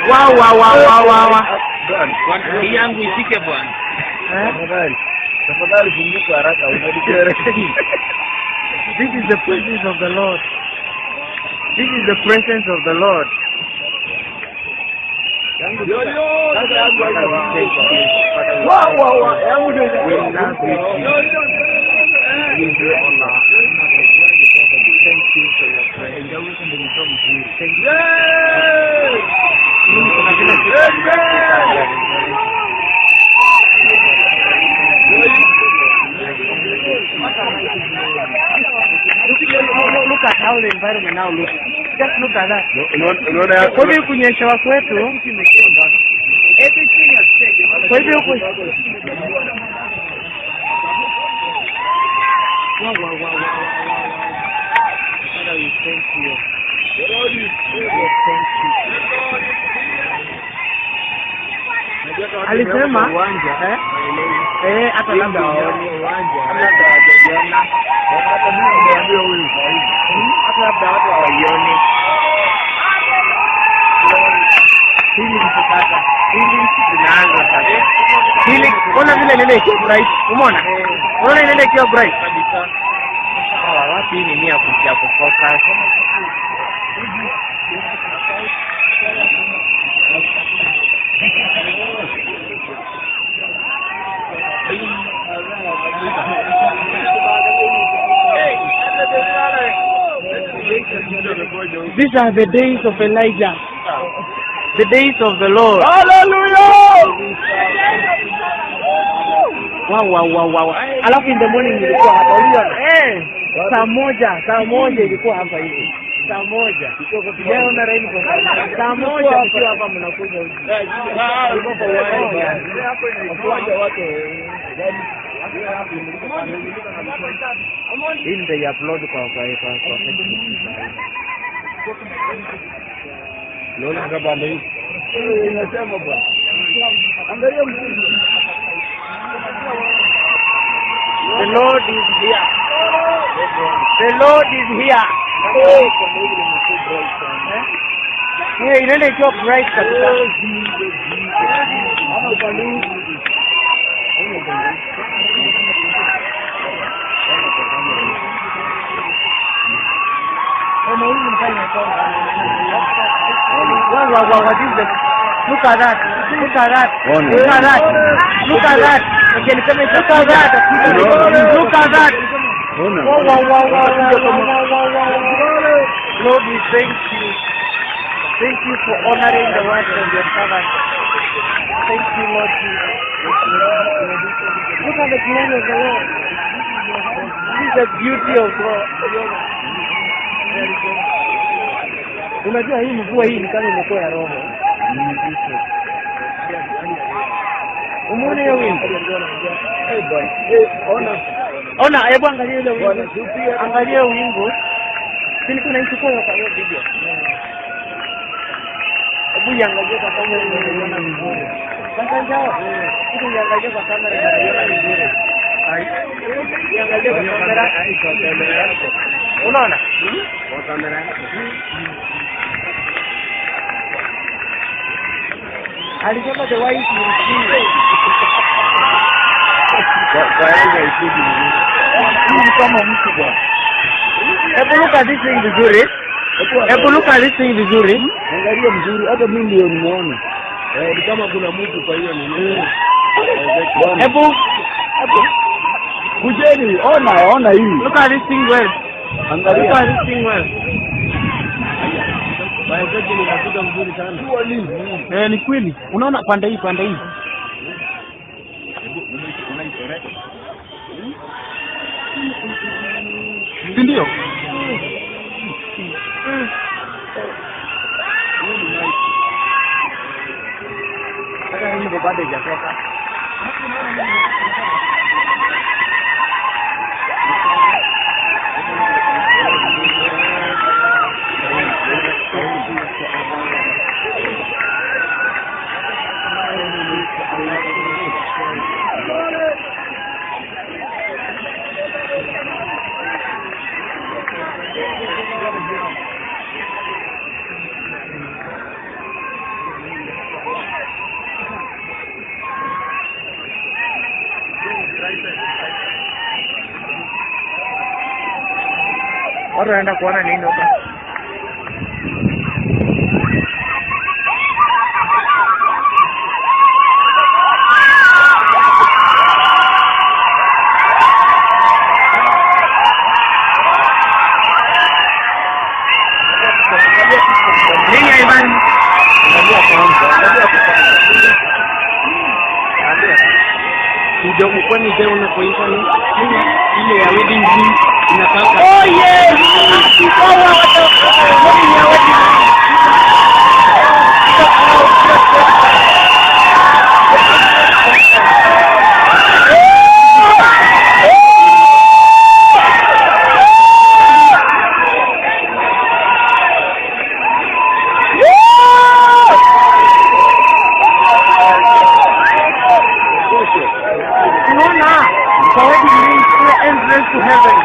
Wow, wow, wow, wow, wow, wow. Hii yangu ishike bwana. Eh? Tafadhali funguka haraka unadikera. This is the presence of the Lord. This is the presence of the Lord. Sasa yangu haina. Wow, wow, wow. Yangu ndio We love you, Jesus. We give you honor. Thank you for your presence. Thank you. Mimi kuna vile kitu. Look at how the environment now looks. Just look at that. Unaona Kwa hivyo kunyeshewa kwetu, kwa hivyo ku Wow, wow, wow, wow, wow, wow. Father, we thank you. We thank you. Alisema uwanja eh? Eh, hata labda waone uwanja hata labda hawajajiona, hata mimi nimeambiwa huyu sasa hivi. Hata labda watu hawaioni. Hili sasa, hili zinaanza sasa. Hili ona vile inaenda ikiwa bright, umeona? Unaona inaenda ikiwa bright Kabisa. Sawa, wapi hii nini ya kuja kufocus? These are the days of Elijah. The days of the Lord. Hallelujah! Wow. Alafu in the morning ilikuwa hapa, uliona? Eh, saa moja ilikuwa hapa hivi. Saa 1. Sijaona rainbow. Saa 1 mkiwa hapa mnakunywa uji. Ilikuwa kwa uwanja. Uwanja watu Hii nitaiupload kwa Facebook. Unaona kama pande hii. Inasema bwana. Angalia mzuri. The Lord is here. The Lord is here. Eh, inaenda ikiwa bright kabisa. Ama upande huu. Ama upande huu. Oh, mawingu ni kama imesonga. Wow, what is that? Look at that. Look at that. Ona. Look at that. Look at that. Okay, niseme look at that. Look at that. Ona. Wow. Lord, we thank you. Thank you for honoring the words of your servant. Thank you, Lord Jesus. Look at the glory of the Lord. This is the beauty of God. Unajua hii mvua hii ni kama imekuwa ya roho. Umeona hiyo wingu? Eh, bwana. Eh, ona. Ona, hebu angalia ile Bwana, wingu. si pia. Angalia hiyo wingu. Si nilikuwa naichukua kwa hiyo video. Hebu iangalie kwa kamera unaiona vizuri. Sasa njoo. Hebu iangalie kwa kamera unaiona vizuri. Iangalie kwa kamera. Kwa kamera yako. Unaona? Kwa kamera yako. Alisema the wise will see. Kwa yangu haikuji vizuri. Hii ni kama mtu bwana. Hebu look at this thing vizuri. Hebu look at this thing vizuri. Angalia mzuri, hata mimi ndio nimeona. Eh, ni kama kuna mtu kwa hiyo nini. Bwana. Hebu Kujeni, ona, ona hii. Look at this thing well. Look Angalia. At this thing well. Inakuja mzuri sana. Eh, ni kweli. Unaona pande hii, pande hii. Hebu unaitoreka. Si ndio? Hata mimi bado haijatoka. Watu wanaenda kuona nini huko? Nini Ivan? Angalia kwanza, angalia kwanza. Kwani hujaona kwa internet ile ya wedding ring inakaa Oh yes! Hawa watu wedding ya wedding. Unaona? Kwa wedding ring ile entrance to heaven.